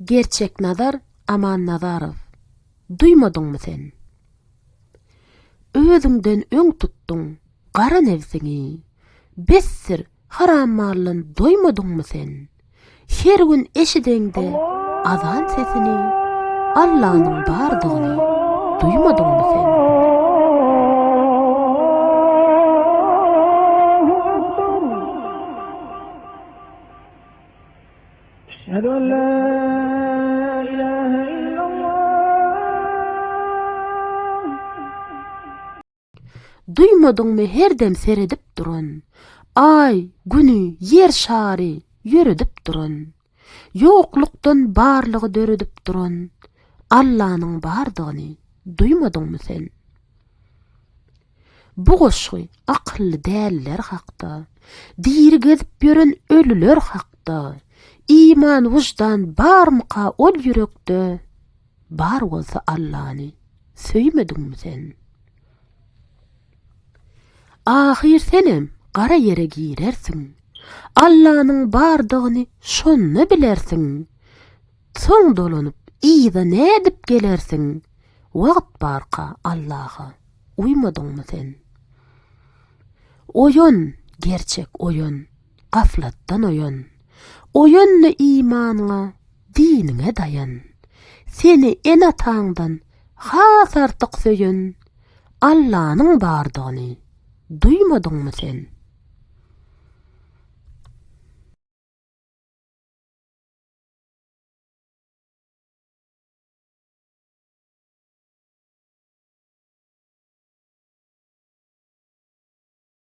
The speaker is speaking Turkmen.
Gerçeknazar Amannazarow, Duýmadyňmy sen? Özüňden öň tutduň gara nebsiňi, Besdir, haram maldan doýmadyňmy sen? Her gün eşideňde azan sesini, Allanyň bardygyny duýmadyňmy sen? Eşhedü en la ilahe illallah. Duýmadyňmy her dem seredip duran, Aý, Güni, Ýer şary ýöredip duran, Ýoklukdan barlygy döredip duran Allanyň bardygyny duýmadyňmy sen? Bu goşgy akylly däliler hakda, Diri gezip ýören ölüler hakda, Iman, wyždan barmyka ol ýürekde, Bar bolsa Allany söýmediňmi sen? Ahyr senem gara ýere girersiň, Allanyň bardygyny şonda bilersiň, Soň dolanyp yza nädip gelersiň, Wagt barka Allaha uýmadyňmy sen? Oýan, gerçek oýan, gaflatdan oýan, Oýan-da imanyňa, diniňe daýan. Seni ene-ataňdan has artyk söýen Allanyň bardygyny duýmadyňmy sen?